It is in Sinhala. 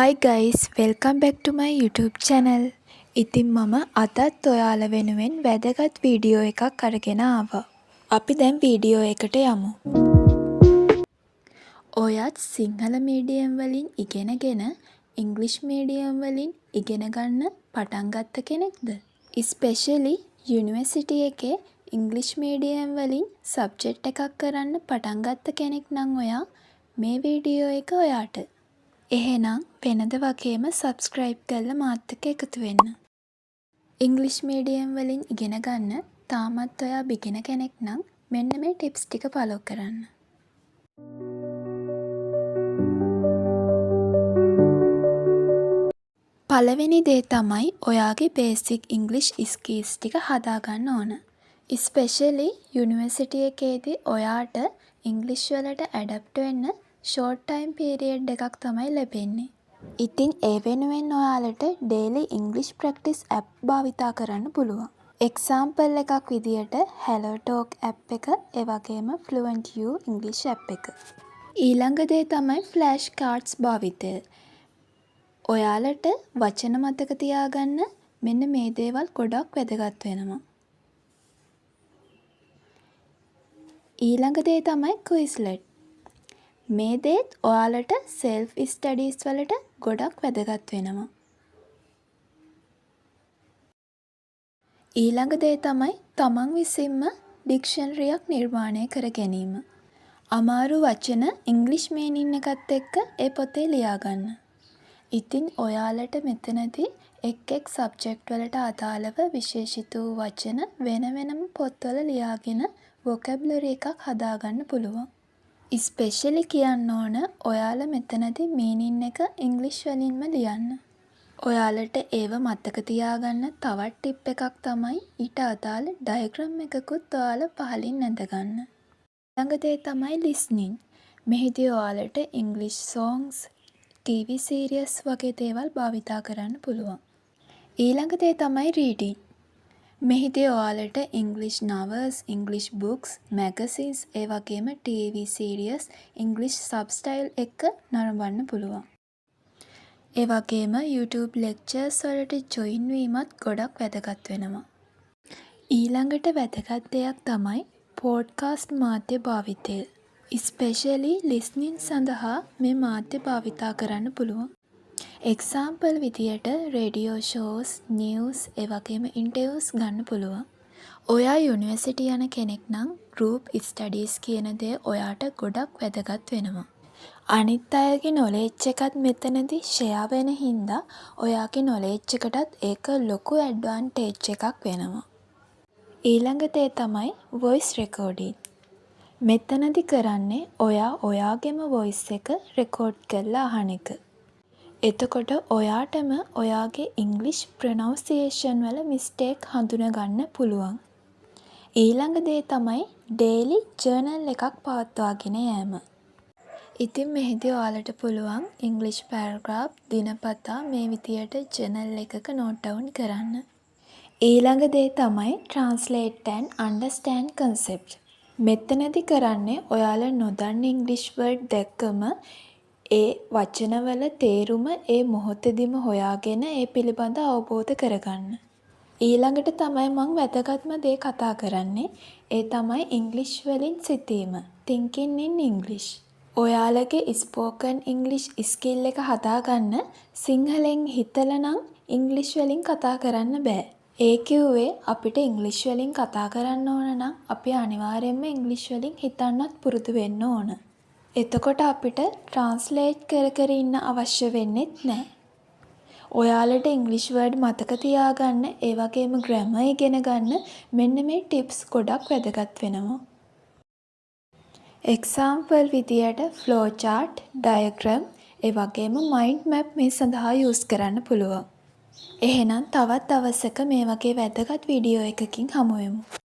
Hi guys, welcome back to my YouTube channel. ඉතින් මම අදත් ඔයාලා වෙනුවෙන් වැදගත් වීඩියෝ එකක් අරගෙන ආවා. අපි දැන් වීඩියෝ එකට යමු. ඔයත් සිංහල මීඩියම් වලින් ඉගෙනගෙන ඉංග්ලිෂ් මීඩියම් වලින් ඉගෙන ගන්න පටන් ගත්ත කෙනෙක්ද? ස්පෙෂලි යුනිවර්සිටි එකේ ඉංග්ලිෂ් මීඩියම් වලින් සබ්ජෙක්ට් එකක් කරන්න පටන් ගත්ත කෙනෙක් නම් ඔයා, මේ වීඩියෝ එක ඔයාට. එහෙනම් වෙනද වගේම සබ්ස්ක්‍රයිබ් කරලා මාත් එක්ක එකතු වෙන්න. ඉංග්ලිෂ් මීඩියම් වලින් ඉගෙන ගන්න තාමත් ඔයා බිගිනර් කෙනෙක් නම් මෙන්න මේ ටිප්ස් ටික ෆලෝ කරන්න. පළවෙනි දේ තමයි ඔයාගේ බේසික් ඉංග්ලිෂ් ස්කිල්ස් ටික හදාගන්න ඕන. ස්පෙෂලි යුනිවර්සිටි එකේදී ඔයාට ඉංග්ලිෂ් වලට ඇඩැප්ට් වෙන්න ෂෝට් ටයිම් පීරියඩ් එකක් තමයි ලැබෙන්නේ. ඉතින් ඒ වෙනුවෙන් ඔයාලට ඩේලි ඉංග්ලිෂ් ප්‍රැක්ටිස් ඇප් භාවිතා කරන්න පුළුවන්. එක්සාම්පල් එකක් විදියට හැලෝ ටෝක් ඇප් එක, ඒ වගේම ෆ්ලුවන්ට් you English app එක. ඊළඟ දේ තමයි ෆ්ලෑෂ් කාඩ්ස් භාවිතය. ඔයාලට වචන මතක තියාගන්න මෙන්න මේ දේවල් ගොඩක් වැදගත් වෙනවා. ඊළඟ දේ තමයි ක්විස්ලට්. මේ දේත් ඔයාලට සෙල්ෆ් ස්ටඩීස් වලට ගොඩක් වැදගත් වෙනවා. ඊළඟ දේ තමයි තමන් විසින්ම ඩික්ෂනරියක් නිර්මාණය කර ගැනීම. අමාරු වචන ඉංග්ලිෂ් මීනින් එකත් එක්ක ඒ පොතේ ලියා ගන්න. ඉතින් ඔයාලට මෙතනදි එක් එක් සබ්ජෙක්ට් වලට අදාළව විශේෂිත වූ වචන වෙන වෙනම පොත්වල ලියාගෙන වොකැබුලරි එකක් හදාගන්න පුළුවන්. ස්පෙෂලි කියන්න ඕන, ඔයාලා මෙතනදි මීනින් එක ඉංග්ලිෂ් වලින්ම ලියන්න. ඔයාලට ඒව මතක තියාගන්න තවත් ටිප් එකක් තමයි ඊට අදාළ ඩයග්‍රෑම් එකකුත් ඔයාලා පහළින් ඇඳගන්න. ඊළඟ දේ තමයි ලිස්නින්. මෙහිදී ඔයාලට ඉංග්ලිෂ් සෝංග්ස්, ටීවී සීරියස් වගේ දේවල් භාවිතා කරන්න පුළුවන්. ඊළඟ දේ තමයි රීඩින්. මෙහිදී ඔයාලට ඉංග්ලිෂ් නොවල්ස්, ඉංග්ලිෂ් බුක්ස්, මැගසින්ස්, ඒ වගේම ටීවී සීරියස් ඉංග්ලිෂ් සබ්ටයිටල් එක්ක නරඹන්න පුළුවන්. ඒ වගේම YouTube lectures වලට ජොයින් වීමත් ගොඩක් වැදගත් වෙනවා. ඊළඟට වැදගත් දෙයක් තමයි පොඩ්කාස්ට් මාධ්‍ය භාවිතය. ස්පෙෂලි ලිස්නින් සඳහා මේ මාධ්‍ය භාවිතා කරන්න පුළුවන්. එක්සාම්පල් විදියට රේඩියෝ ෂෝස්, නිවුස්, ඒ වගේම ඉන්ටර්විව්ස් ගන්න පුළුවන්. ඔයා යුනිවර්සිටි යන කෙනෙක් නම් ගෲප් ස්ටඩීස් කියන දේ ඔයාට ගොඩක් වැදගත් වෙනවා. අනිත් අයගේ නොලෙජ් එකත් මෙතනදි ෂෙයා වෙන හින්දා ඔයාගේ නොලෙජ් එකටත් ඒක ලොකු ඇඩ්වාන්ටේජ් එකක් වෙනවා. ඊළඟ දේ තමයි වොයිස් රෙකෝඩින්. මෙතනදි කරන්නේ ඔයා ඔයාගෙම වොයිස් එක රෙකෝඩ් කරලා අහන එක. එතකොට ඔයාටම ඔයාගේ ඉංග්ලිෂ් ප්‍රොනවුන්සියේෂන් වල මිස්ටේක් හඳුන ගන්න පුළුවන්. ඊළඟ දේ තමයි ඩේලි ජර්නල් එකක් පවත්වාගෙන යෑම. ඉතින් මෙහිදී ඔයාලට පුළුවන් ඉංග්ලිෂ් පැරග්‍රාෆ් දිනපතා මේ විදියට ජර්නල් එකක නෝට් ඩවුන් කරන්න. ඊළඟ දේ තමයි ට්‍රාන්ස්ලේට් ඇන්ඩ් අන්ඩර්ස්ටෑන්ඩ් කන්සෙප්ට්. මෙතනදි කරන්නේ ඔයාලා නොදන්න ඉංග්ලිෂ් වර්ඩ් දැක්කම ඒ වචනවල තේරුම ඒ මොහොතේදිම හොයාගෙන ඒ පිළිබඳ අවබෝධ කරගන්න. ඊළඟට තමයි මං වැදගත්ම දේ කතා කරන්නේ. ඒ තමයි ඉංග්ලිෂ් වලින් සිතීම. Thinking in English. ඔයාලගේ ස්පෝකන් ඉංග්ලිෂ් ස්කිල් එක හදාගන්න සිංහලෙන් හිතලා නම් ඉංග්ලිෂ් වලින් කතා කරන්න බෑ. ඒ කිව්වේ අපිට ඉංග්ලිෂ් වලින් කතා කරන්න ඕන නම් අපි අනිවාර්යෙන්ම ඉංග්ලිෂ් වලින් හිතන්නත් පුරුදු වෙන්න ඕන. එතකොට අපිට ට්‍රාන්ස්ලේට් කර කර ඉන්න අවශ්‍ය වෙන්නෙත් නෑ. ඔයාලට ඉංග්ලිෂ් වර්ඩ් මතක තියාගන්න, ඒ වගේම ග්‍රැමර් ඉගෙන ගන්න මෙන්න මේ ටිප්ස් ගොඩක් වැදගත් වෙනවා. එක්සාම්පල් විදියට ෆ්ලෝ චාට්, ඩයග්‍රෑම්, ඒ වගේම මයින්ඩ් මැප් මේ සඳහා යූස් කරන්න පුළුවන්. එහෙනම් තවත් දවසක මේ වගේ වැදගත් වීඩියෝ එකකින් හමු වෙමු.